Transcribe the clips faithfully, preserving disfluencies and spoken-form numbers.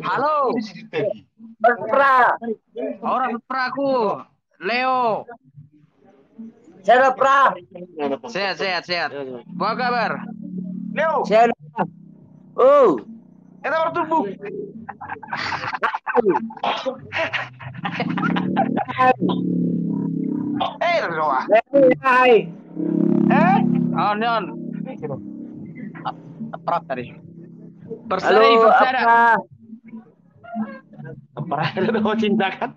Halo. Pra. Ora praku. Leo. Sehat, Pra. Sehat, sehat, sehat. Apa kabar? Leo. Sehat. Oh. Eta baru tubuh. Eh, terus doa. Hai. Eh? On, on. Apa tadi? Persada, halo, persada. Apa? Apa? Lu cinta kan?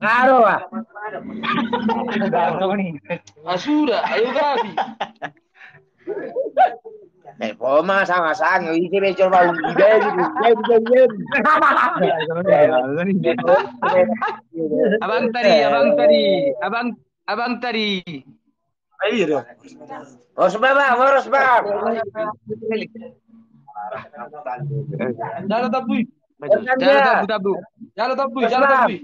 Aro, ah. Ah, sudah, ayo gabi. Eh, poma sama sang, isi be coba uji be gitu. Abang tadi, abang tadi, abang, abang tadi. Ayo dong. Horas, Bang, horas, Bang. Jalo tabui. Jalo tabu, tabu. Jalo tabui, jalo tabui.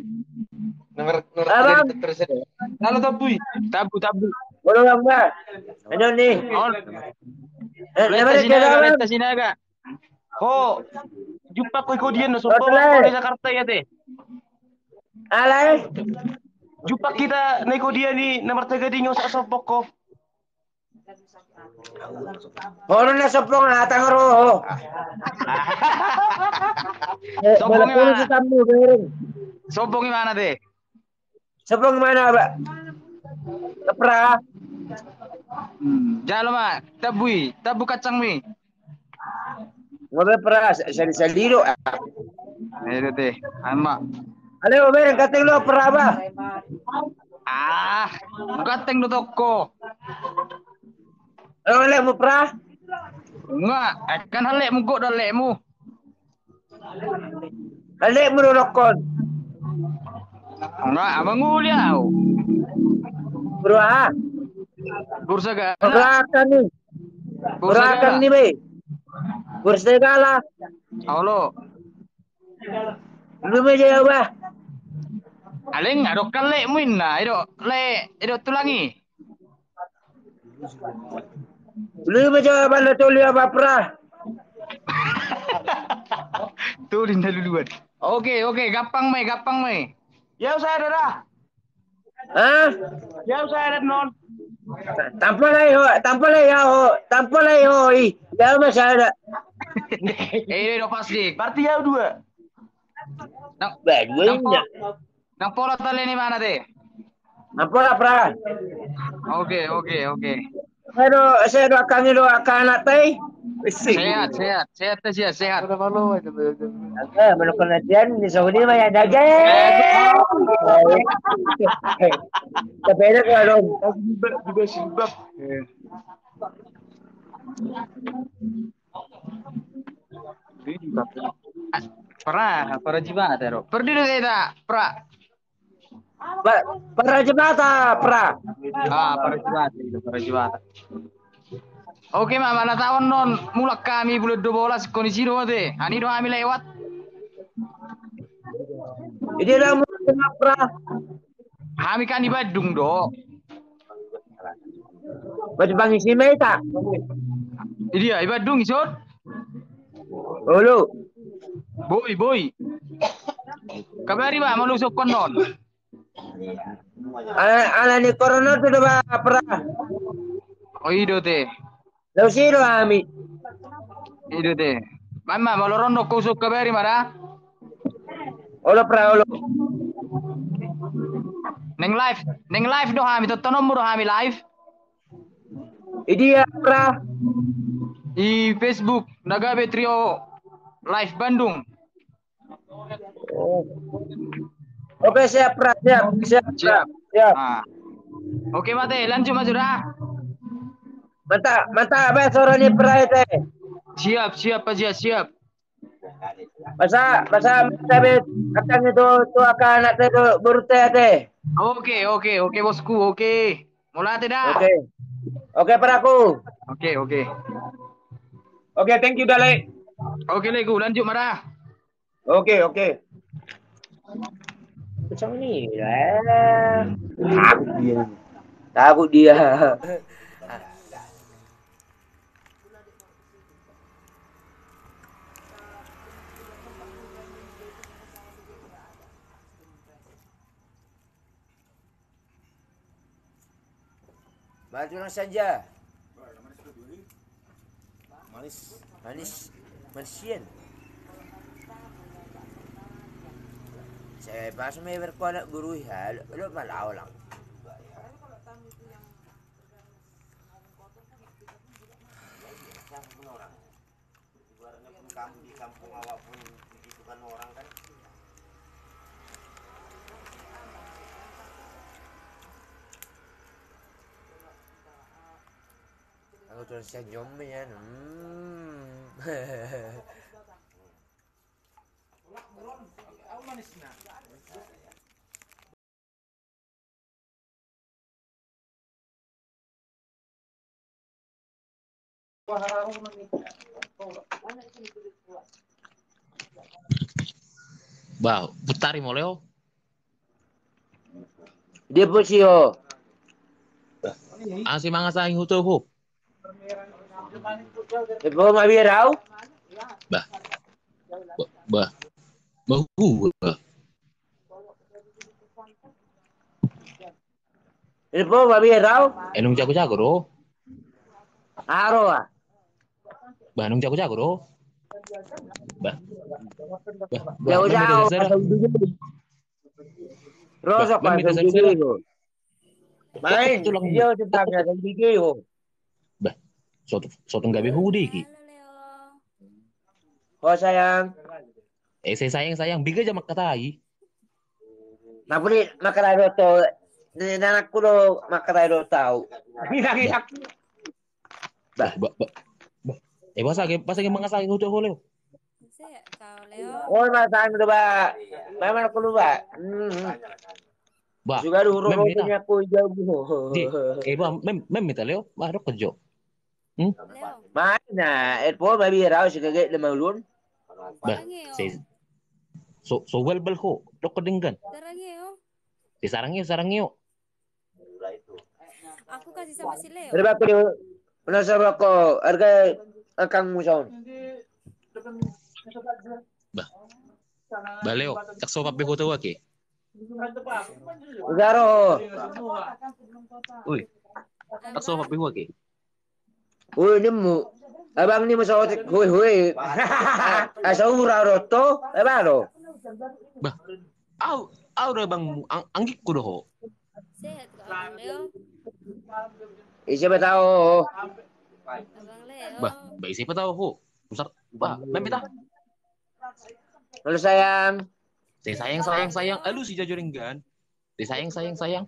Nomor, nomor tiga terus. Jalo tabui. Tabu, tabu. Halo, Bang. Ayo nih. On. Eh, Leta Sinaga, Leta Sinaga. Ho, jumpa ho i, ho dia na sopo ho di Jakarta i ate. Alai. Jumpa hita na i, ho dia ni na martega di nyosa sopo ho. Ho na sopo nga atang ro ho. Sopo nga mana? Sopo nga mana te? Sopo nga mana, Pak? Pra. Hmm, jalo ma, tabui, tabu kacang mi. Ngobe Pra, sali-sali do. Ayo te, ama. Ale, obe, kating lo Pra, Bah. Ah, kating do toko. Lo lek mu Pra? Enggak, kan halek mu, gok do halek mu. Halek mu do dokkon. Enggak, abang uli au. Bro, ah. Bursa ga? Bro, akan ni. Bursa ga? Akan ni be. Bursa ga lah. Olo. Lu me jaya bah. Aling adok halek mu inna, ido le, ido tulangi. Lu ma jawaban na tolu apa Pra? Tolu na luluan. Oke, oke, gampang mai, gampang mai. Ya usah ada dah. Hah? Ya usah ada non. Tampalai ho, tampalai ya ho, tampalai ho i. Ya masih ada. Eh, ini udah pasti. Berarti ya dua. Nang, bah, dua nang ini. Nang pola tale ni mana te? Nang pola Pra. Oke, oke, oke. Sehat do, sehat do angka ni do angka anak tai. Sehat, sehat, sehat, sehat, sehat. Oke, mano kena tian ni sahuni ma ya dage. Tapi ada kalau juga sibuk. Pra, para jimata ro. Perdi do kita, Pra. Pra, para jimata, Pra. Ah, para jimata, para jimata. Oke ma, mana taon non mulak hami bulan dua belas kondisi do te. Ani do hami lewat. Ini lah mulak Pra. Hami kan di Bandung do. Baju bangis ni meta. Idia, i Bandung ison. Olo. Boi, boi. Kabari ma, molo sokkon non. Ala, ala ni corona tu do ba Pra. Oh, ido te. Lau si do hami. Ido te. Mama, molo ro nongko usok kabari ma da. Olo Pra, olo. Neng live, neng live do hami, tontononmu do hami live. Idia Pra? I Facebook, na gabe Trio Live Bandung. Oh. Oke, siap Pra, siap, siap Pra. Siap. Siap. Ah. Oke ma te, lanjut ma sudah. Mantap, mantap be soro ni Pra i te. Siap, siap Aji, siap. Masa, masa, masa bet akan itu tu akan ate tu burte ate. Oke, oke, oke bosku, oke. Mauliate da. Oke. Oke Praku. Oke, oke. Oke, thank you Dale. Oke Legu, lanjut ma da. Oke, oke. Macam ni lah. Takut dia. Mana tulang sanja? Manis, manis, manisian. Saya pas me berkonak guru ya, lo, lo malah ulang. Ibaratnya pun kamu di kampung awak pun begitu kan orang kan. Aku tuh senyum ya. Hmm. Bah, putari mo leo. Dia posio. Asi mangasangi hutu hu. Ipo ma biar au? Bah. Bah. Bah. Bah. Bah. Ipo ma biar au? Enung jago-jago do. Aro ah. Bah, nung jago-jago do. Bah. Bah. Jago-jago. Rosok bah, bah, bah, bah. Main, tulang. Dia tetangga sendiri, oh. Bah, sotung, sotung gabe hudi ki. Halo, Leo. Oh, sayang. Eh, saya sayang, sayang. Biga aja makatai. Napuli makatai do to. Ni anakku do makatai do tau. Bah, bah, bah, bah. Eh, bahasa ge, bahasa ge mangasangi hutu ho, Leo. Oi, mangasangi do, bah. Memang aku lupa. Hmm. Bah, juga dulu mem, rokok punya aku jauh. Di, eh, bah, mem, mem mita, Leo. Bah, rokok jo. Hmm? Mana? Eh, po, babi rau si kagek lima ulun. Bah, si, so, so bal bal ho. Rokok denggan. Sarangeo. Si sarangeo, sarangeo. Aku kasih sama si Leo. Berapa aku dia? Penasaran aku harga angkang musaun. Bah. Bah Leo, tak sopan be ho tau ake. Garo. Ui. Tak sopan be ho ake. Ui, nimu. Abang ni musaotik hui hui. Asa ura roto, eh balo. Bah. Au, au do abangmu, ang, anggikku do ho. Sehat kau, Abang Leo? Ise pe tau ho. Abang Leo. Bah, bah ise pe tau ho. Besar, bah, mem mita. Halo, sayang. Saya sayang, sayang, sayang. Alu si jajo denggan. Saya sayang, sayang, sayang.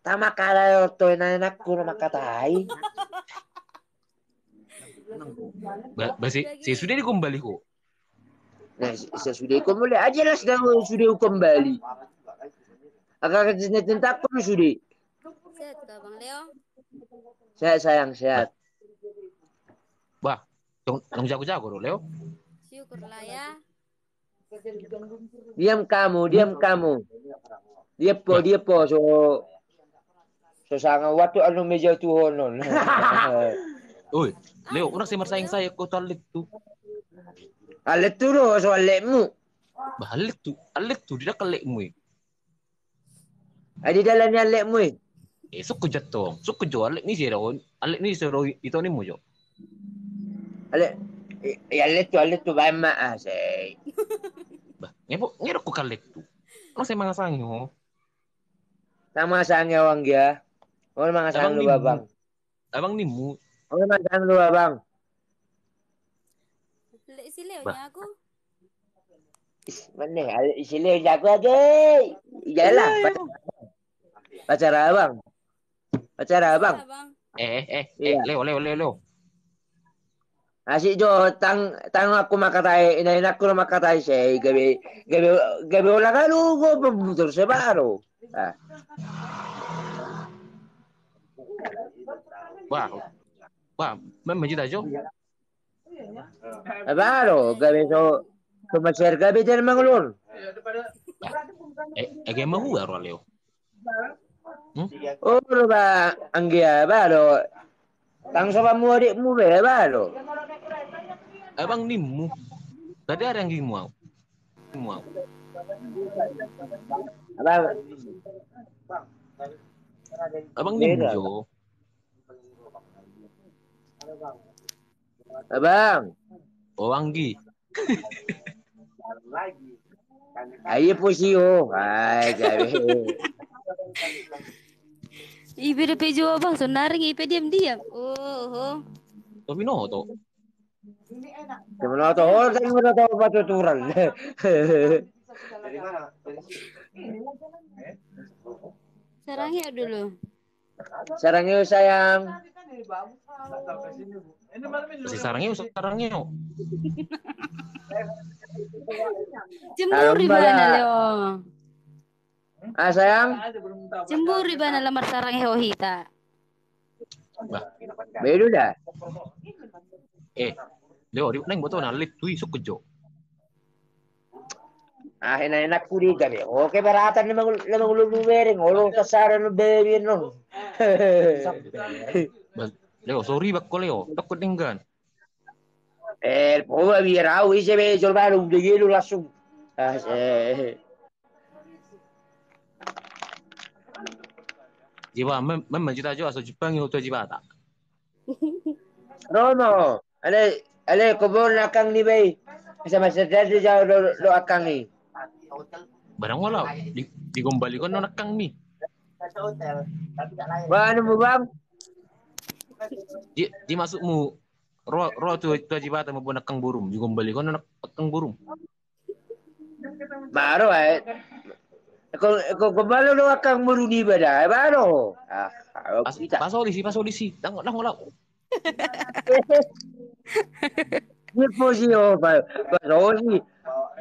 Tama kala oto enak-enak kuno makatai. Ba, ba si, si sude di kembali ho. Nah, si, si sude kembali aja lah, sudah sude kembali. Agak cinta-cinta aku sude. Sehat kau, Bang Leo? Sehat, sayang, sehat. Bah, nung jago-jago do, Leo. Syukurlah ya. Diam kamu, diam kamu. Dia po, dia po, so, so sanga waktu anu meja tuhonon. Oi, Leo, orang si marsayang-sayang ko tu alet tu. Alet tu do, so aletmu. Bah, alet tu, alet tu, tidak aletmu. Ai di dalan ni aletmu i. Eh, sukku jo tong, sukku jo alet ni siro, alet ni siro ito ni mu jo. Alet, eh, alet tu, alet tu baen ma ah, sei. Bah, ngepo, ngero ku alet tu. Lo saya mangasangi ho. Sama sangi awang dia. Oh, mangasangi lu babang. Abang nimu. Abang nimu. Abang, abang. Lek si Leo nya aku. Mana? Lek si Leo nya aku age. Iyalah. Pacar abang. Pacar abang. Eh, eh, eh, Leo, Leo, Leo, Leo. Asik jo, tang, tang aku makatai, ina-ina aku makatai sei, gabe, gabe, gabe olah kalu go bermutur sebaro. Ah. Wah, wah, mem mejit aja. Sebaro, gabe so, so masyar gabe dan manglon. Eh, eh, gabe mahu aro Leo. Hmm? Oh, lo ba, anggia ba lo. Tang soba mu adikmu be ba lo. Abang nimmu. Tadi ada yang gimu au. Gimu au. Abang. Abang nimmu jo. Abang. Oh, Anggi. Ayo pusi oh. Hai gabe. Ibe dope jo abang sonari ipe diam-diam. Oh, oh. Tapi no to. Gimana to? Oh, kan udah tahu patuturan. Sarangnya dulu. Sarangnya sayang. Si sarangnya, sarangnya. Jembur di mana Leo? Ah, sayang? Jembur di mana lamar sarang heo hita? Bedu dah. Eh, Leo, di neng botol na lip tui sok kejo. Ah, enak-enak ku di gabe. Oke, baratan nama nama lu bereng. Olo kasara nu beri non. Leo, sorry bakko Leo. Takut denggan. Eh, poba biar au ise be jol baru udah gelu langsung. Ah, eh. Jiwa mem mem juta jo aso Jepang itu jiwa tak. Romo, ale ale kobor nakang ni bei. Sama sedar di jauh lo lo akang ni. Barang wala di di gombali kono nakang ni. Bang anu bang. Di di masukmu Ro ro tu tu Ajibata mau buat nakang burum, juga kembali kau nakang burum. Baru ai. Ko ko kembali lo akang burum ni bada baru. Ah, kita. Pas polisi, pas polisi. Tang tang ulau. Ni posisi oh, pas polisi.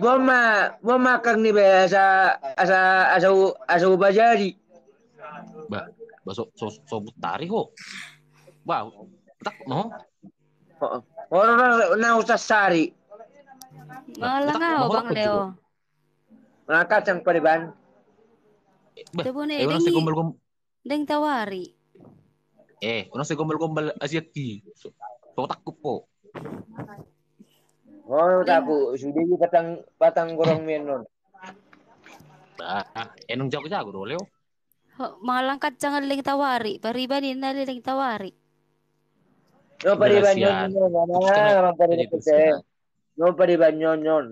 Gua ma gua makang ni be asa asa asa asa ubajari. Ba, ba so so so butari ho. Ba, tak no. Ora na usah sari. Malang au bang Leo. Maka sang pariban. Tebone eh, orang deng segombal gom. Deng tawari. Eh, orang segombal gombal Asia ki. So, so takut po. Oh, takut sudah di patang patang gorong menon. Bah, enong jago-jago do Leo. Malangkat jangan leng tawari, pariban inna leng tawari. No pariban nyon nyon. No pariban nyon nyon.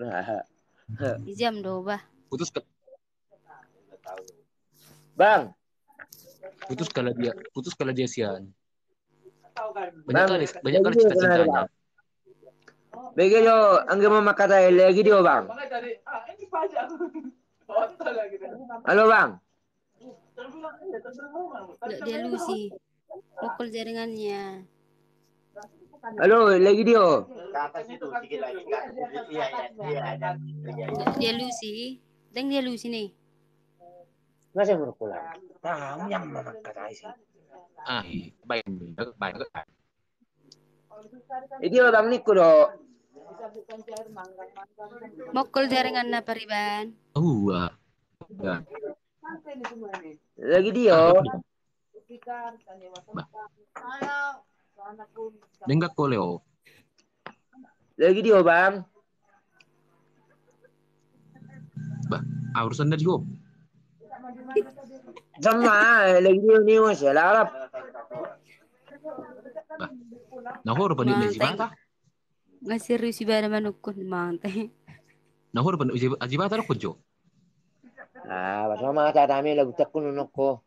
Ijam do bah. Putus ke. Bang. Putus kalau dia, putus kalau dia sian. Banyak kali, banyak kali cita-citanya. Bege jo, angge mau makatai lagi dio bang. Halo bang. Dia lusi. Mokol jaringannya. Halo, lagi dio. Dia lusi. Deng dia lusi nih. Nasa merukula. Tahu yang makatai sih. Ah, baik, baik. Jadi orang niku do. Mokol jaringan na pariban. Lagi dio. Denggak ko Leo. Lagi dio bang. Bah, urusan dari ho. Sama lagi dio ni mas ya lalap. Nah, hor panik ni sibata. Nggak serius ibadah manukun mang teh. Nah, hor panik sibata lo kojo. Ah, pas mama kata kami lagu cakun noko.